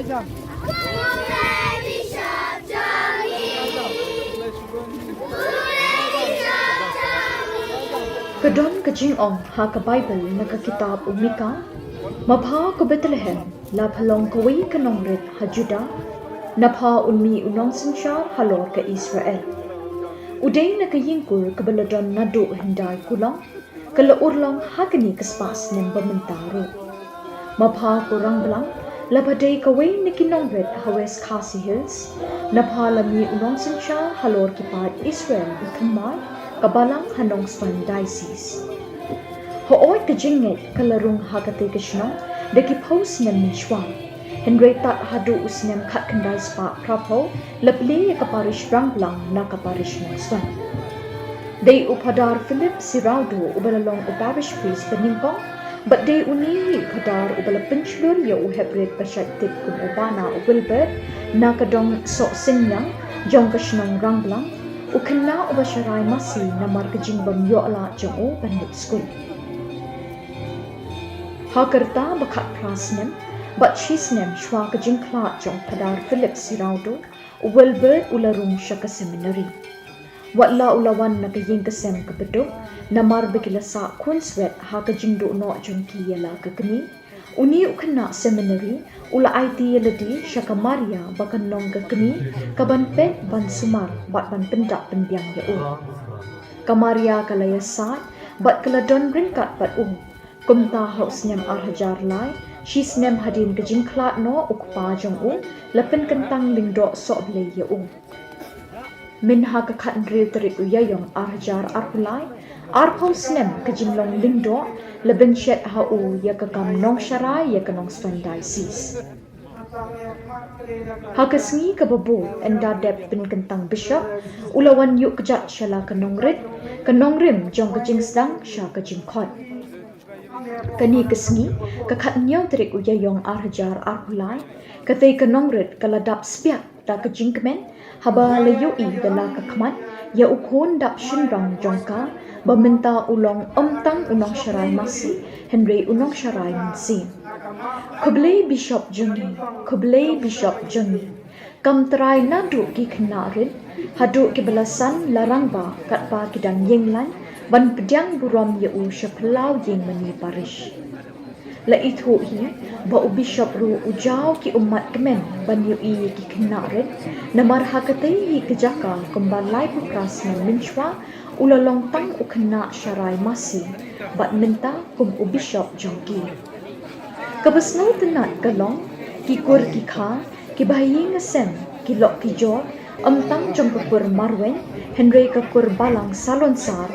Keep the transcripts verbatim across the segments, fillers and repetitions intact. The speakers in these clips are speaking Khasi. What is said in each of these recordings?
Ka don ka jingong ha ka Baibl na ka kitab u Mika, mapha ko Bethlehem, la pha long kawei ka nongrit ha Juda, na pha un mih u nongsynshar halor ka Israel. U dei na ka ïingkur kaba la don naduh hyndai kulong, ka la urlong ha kane ka spah snem ba mynta ruh. Mapha ko Rangblang, la pha dei kawei na ki nongrit ha West Khasi Hills, na pha la mih u nongsynshar halor ki paid Israel u thymmai, ka balang ha Nongstoiñ Diocese. Hooid ka jingngeit ka la rung ha katei ka shnong da ki phew snem mynshuwa. Hynrei tad haduh u snem khatkhyndai spah phraphew la plie ïa ka parish Rangblang na ka parish Nongstoiñ. Dei u Phadar Philip Siraodo uba la long u parish priest ba nyngkong, bad dei une hi u Phadar uba la pynshlur ïa u heprit ba shait tip kum u Bana u Wilbert na ka dong Sohsynñiang jong ka shnong Rangblang, u khynnah uba sharai masi namar ka jingbym ïoh lad jong u ban leit skul. Ha ka rta ba khatphra snem, bad shi snem shuwa ka jingkhlad jong Phadar Philip Siraodo, u Wilbert u la rung sha ka seminary. Wat la u la wan na ka ïing ka sem kaba duk, namar ba ki la sah khun swet ha ka jingduh noh jong ki ïa la ka kmie, une u khynnah seminary u la aiti ïa lade sha ka Maria ba kan long ka kmie kaban peit, ban sumar bad ban pyndap pynbiang ïa u. Ka Maria ka la ïasaid bad ka la don ryngkat bad u. Kumta ha u snem ar hajar lai, shi snem hadien ka jingkhlad noh u kpa jong u, la pynkyntang Lyngdoh Sohblei ïa u. Myn ha ka khathynriew tarik u Ïaïong ar hajar arphew lai, arphew snem ka jinglong Lyngdoh, la bynshet ha u ïa ka kam nongsharai ïa ka Nongstoiñ Diocese. Ha ka sngi kaba bud, ynda dep pynkyntang bishop, u la wan ïuh kjat sha la ka nongrit, ka nongrim jong ka jingsdang sha ka jingkhot. Kane ka sngi, ka khathynñiew tarik u Ïaïong ar hajar arphew lai, katei ka nongrit ka la dap spiak da ka jingkmen, haba la ïohi da la ka khmat ïa u khun dap shynrang jong ka, ba mynta u long ym tang u nongsharai masi, hynrei u nongsharai mynsiem. Khublei Bishop jong ngi, khublei Bishop jong ngi. Kam trai naduh ki khynnah rit haduh kiba la san, la rangbah katba ki dang ïeng lain ban pdiang burom ïa u sha phyllaw ïing mane parish. La ithuh hi ba u Bishop ruh u jaw ki ummat kmen ban ïohi ïa ki khynnah rit, namar ha katei hi ka jaka kumba laiphew phra snem mynshuwa u la long tang u khynnah sharai masi, bad mynta kum u Bishop jong ki. Kaba sngewtynnat ka long, ki kur ki kha, kiba ha ïing ha sem, ki lok ki jor, ym tang jong ka kur marweiñ, hynrei ka kur balang salonsar,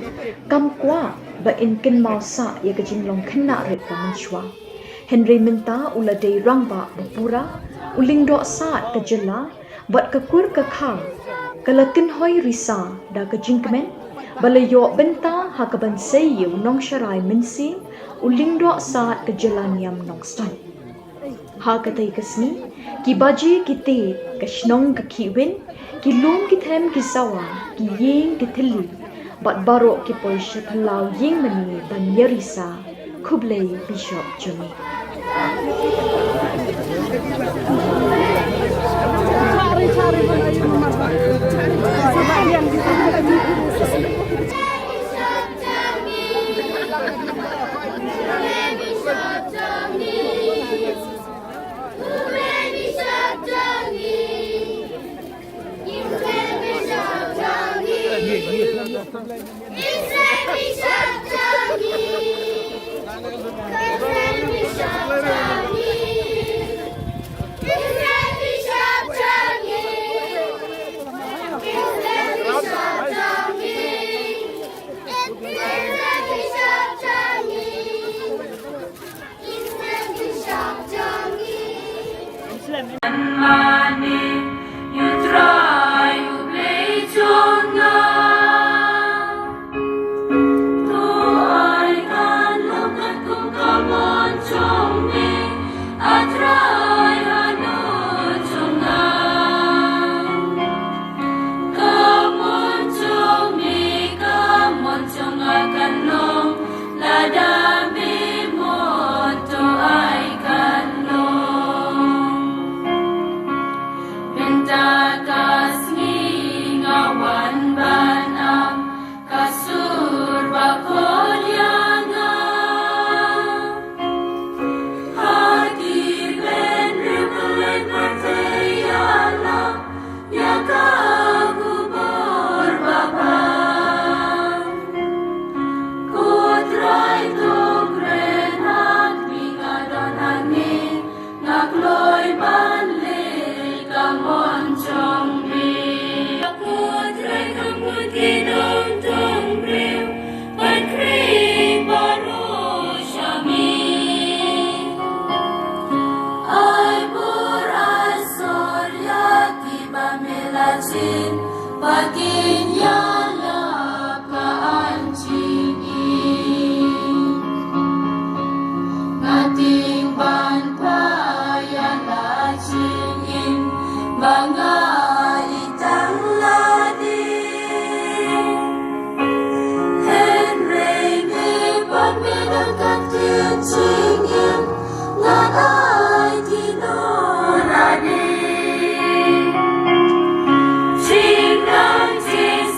kam kwah ba in kynmaw sah ïa ka jinglong khynnah rit ba mynshuwa. Hynrei mynta u la dei rangbah ba pura, u lyngdoh sah ka jylla, bad ka kur ka kha, ka la kynhoi risa da ka jingkmen, ba la ïoh bynta ha kaban sei ïa u nongsharai mynsiem, u lyngdoh sah ka jylla niam Nongstoiñ. Ha katei ka sngi, ki baje ki tied, ka shnong ka khih win, ki lum ki them ki sawa, ki ïing ki thylli, bad baroh ki poi sha phyllaw ïing mane ban ïarisa. Khublei Bishop jong ngi. Kloi ban leh ka mon jong me. Ka kut rai ka mut ki nongtong briew, ban khring baroh sha me. Ai bor ai sor ïa kiba me la jin, ba kin ïalap ka an jingim. Nga tieng ban phai ïa la jingim ba nga ïeit tang lade. Hynrei me pat me don ka ktien jingim, ngan ai kino lade. Jingnang jingim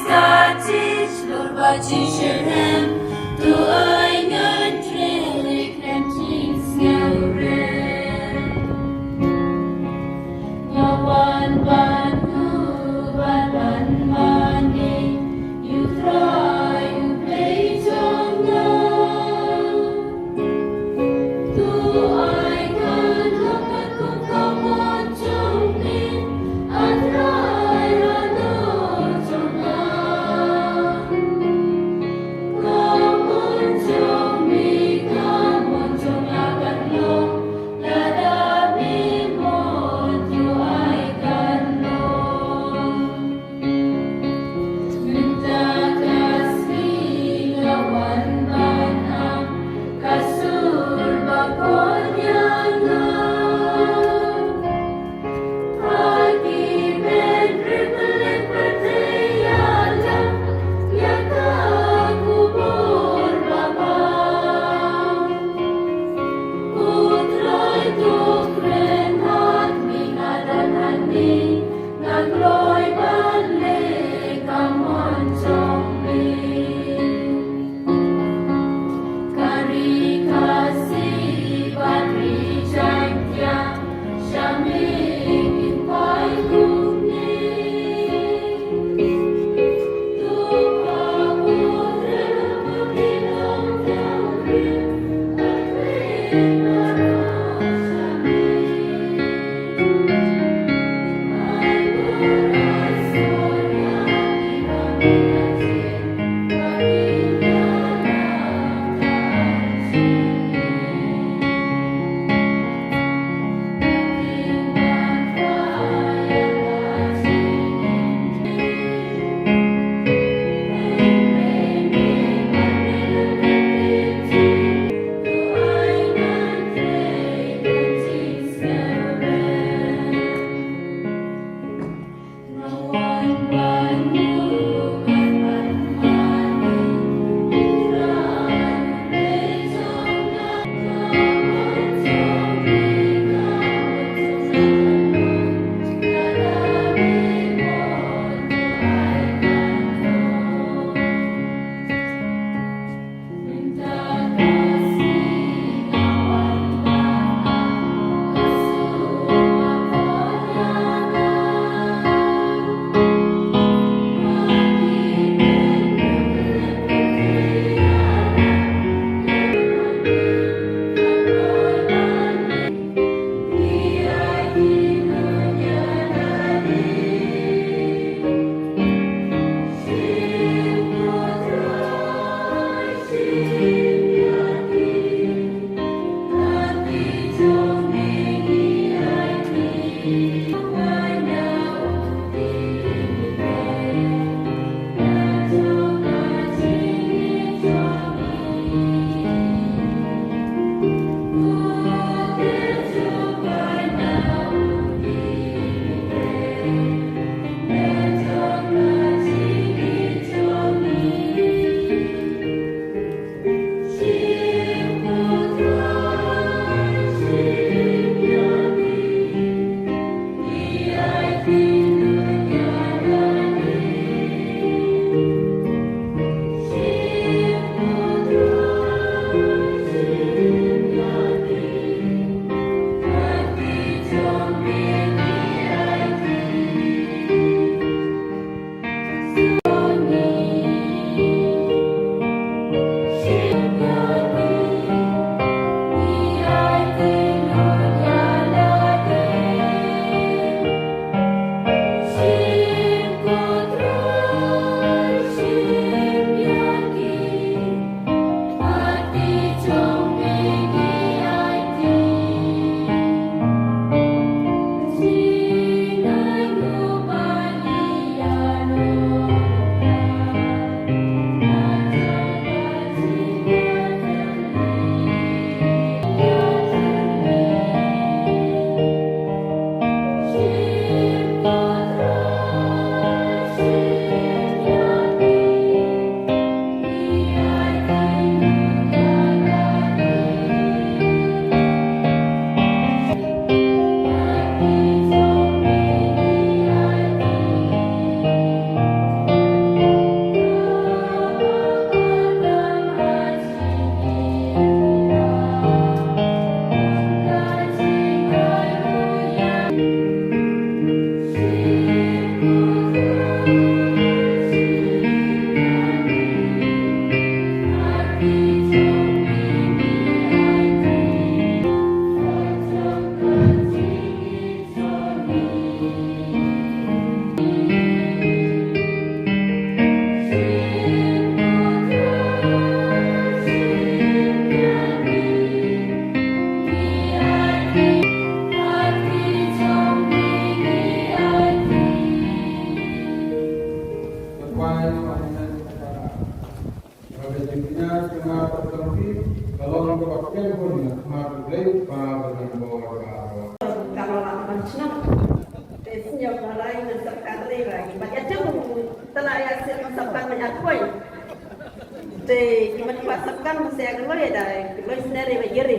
Kam se ka loi da, loi sendiri ba yeri.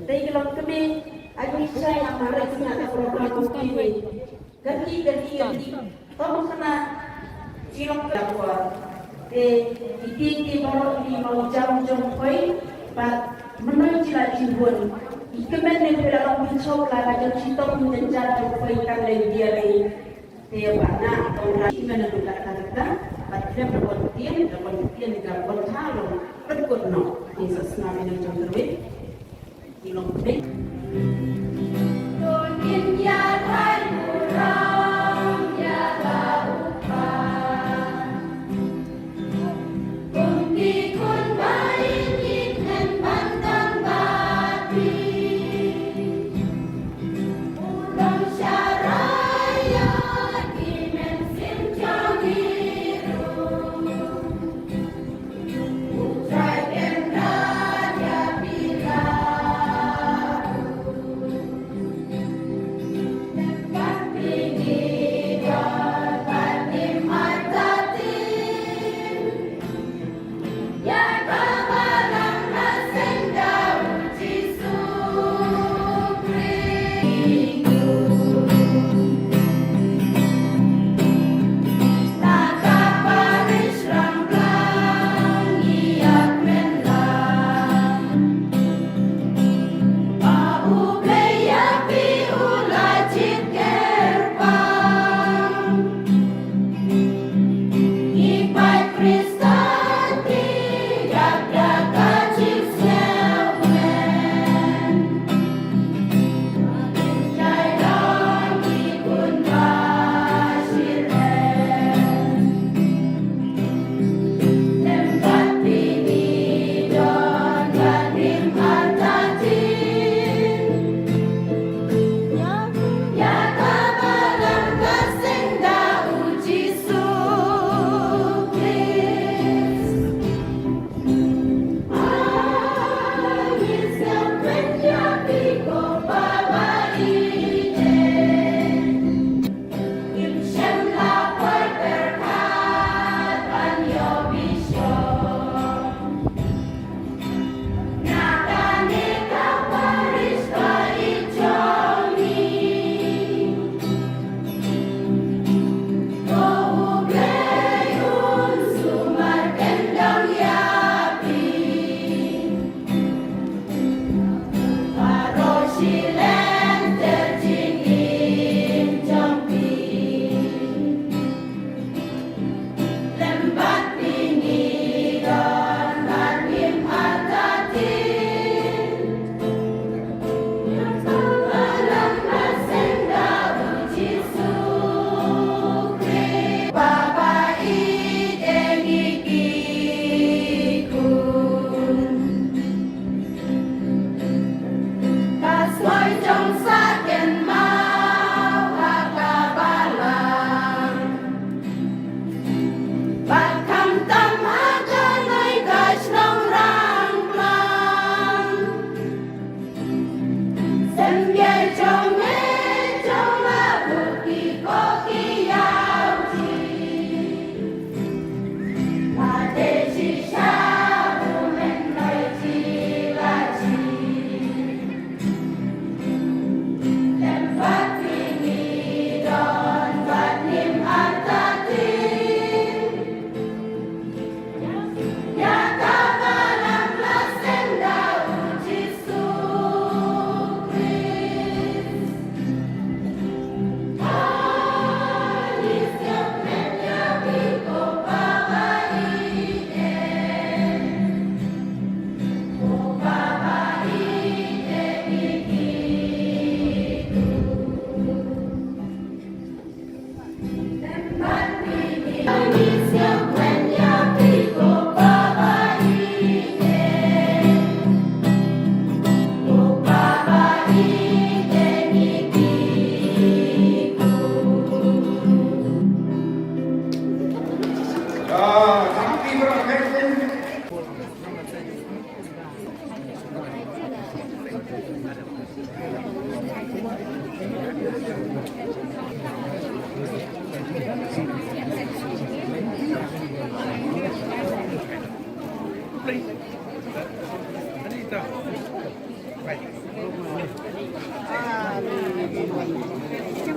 Te ki long kami, aku isai amare sina ta program ko kini. Ganti, ganti, ganti. Tama kana, ki long ka kwa. Te, iti, iti, baru ini mau jam, jam koi, pat menoi jila jibun. Ikemen ne pula long pichok la, la jam chitok, menjadi jam koi, kan le dia le. Te ba na tong ra ki mena tu ka ta ta ba kre ba kon tien, ba kon tien ga kon tha lo, ba kon no. Ni sa sna mena jong terwe. Ni long pe. Kon kin ya thai kurang ya ga upa. Kumpi kun ba in it nen ban tang ba ti. U dang sharai ya ki men sim jong i ru. U trai ken da ya pi la.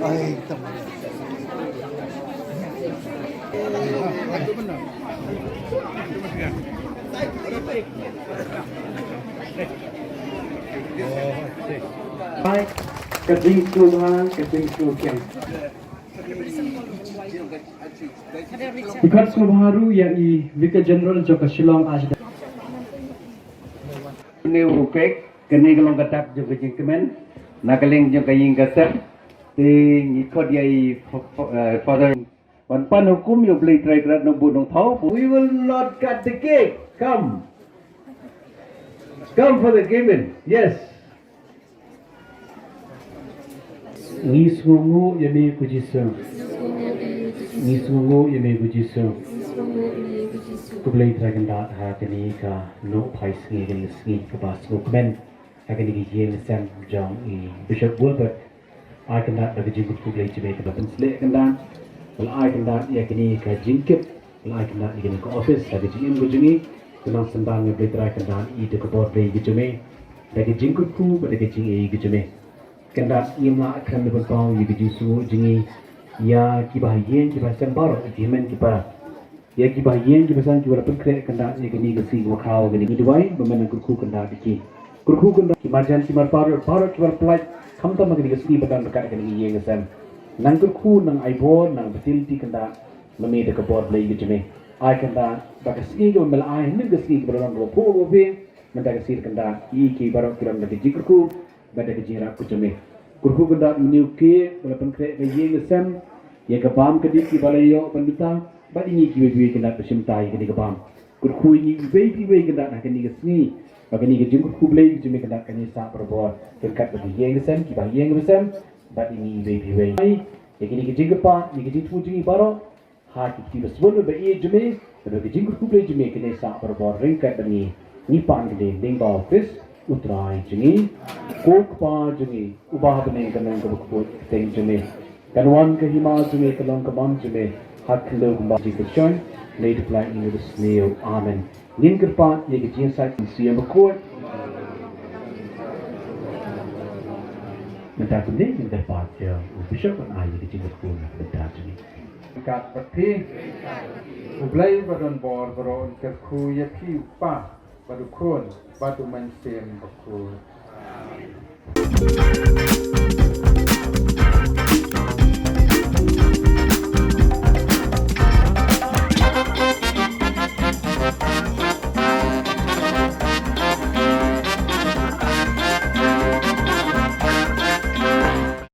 Ka jingsngewbha, ka jingsngewbha. Dkhot sngewbha ruh ïa i Vicar General jong ka Shillong Archdiocese. Une u pek, kane ka long ka dak jong ka jingkmen na ka liang jong ka ïing ka sem. Te ngi khot ïa i fo-, fo-, eh, Father ban pan hukum ïa u Blei Trai Kynrad Nongbuh Nongthaw. We will not cut the cake. Come. Come for the giving. Yes. Ngi sngewnguh ïa me ko Jisu. Ngi sngewnguh ïa me ko Jisu. Ko Blei Trai Kynrad, ha kane ka nongphai sngi, kane ka sngi kaba sngewkmen ha kane ka ïing sem jong i Bishop Wilbert. Ai Kynrad da ka jingkyrkhu Blei jong me kaba pynsleh Kynrad. Bad ai Kynrad ïa kane ka jingkit, bad ai Kynrad ïa kane ka office da ka jingim ka jong i. Kynrad sngewbha ïa Blei Trai Kynrad, i da ka bor Blei ka jong me, da ka jingkyrkhu bad da ka jingïeit ka jong me. Kynrad, ngim lah khlem da pynpaw ïa ka jingsngewnguh jong ngi ïa kiba ha ïing kiba ha sem baroh, ïa ki hynmen ki para, ïa kiba ha ïing kiba ha sem kiba la pynkhreh Kynrad ïa kane ka sngi kaba khraw kane. Ngi duwai ba men nang kyrkhu Kynrad ïa ki. Kyrkhu Kynrad ki marjan ki marpa baroh, baroh kiba la pynlait khamtam ha kane ka sngi ba don ryngkat ha kane ka ïing ka sem. Nang kyrkhu, nang ai bor, nang bti lynti Kynrad, ma me da ka bor Blei ka jong me. Ai Kynrad ba ka sngi kaba me la ai, hynnin ka sngi kaba la long kaba phuh kaba phi, mynta ka sngi Kynrad, ïa ki baroh ki long da ka jingkyrkhu bad da ka jingïarap ka jong me. Kyrkhu Kynrad ïa une u kiew ba la pynkhreh ka ïing ka sem, ïa ka bam ka dih kiba la ïoh ban buta, bad ïa ngi kiwei kiwei Kynrad ba shim bynta ïa kane ka bam. Kyrkhu ïa ngi iwei pa iwei Kynrad ha kane ka sngi, ba kane ka jingkyrkhu Blei ka jong me Kynrad kan ïasah barabor ryngkat bad ka ïing ka sem, kiba ha ïing kiba ha sem, bad ïa ngi iwei pa iwei. Ïa kane ka jingkyrpad, ïa ka jingthmu jong ngi baroh ha ki kti ba sbun bad ba ïeit jong me, bad ba ka jingkyrkhu Blei jong me kan ïasah barabor ryngkat bad ngi. Ngi pan kane lyngba u Khrist u Trai jong ngi. Ko Kpa jong ngi uba ha bneng, kan long kaba kyrkhu ïa ka kyrteng jong me. Kan wan ka hima jong me, kan long ka mon jong me ha khyndew kumba ha ka jingkyrshan. Nai dei pynlait ïa ngi da ka sniew. Amen. Ngin kyrpad ïa ka jingïasaid Mynsiem Bakhuid. Mynta kumne ngin kyrpad ïa u Bishop ban ai ïa ka jingkyrkhu na ka bynta jong ngi. Kat bad phi, U Blei ba don bor baroh un kyrkhu ïa phi, U Kpa bad U Khun bad U Mynsiem Bakhuid.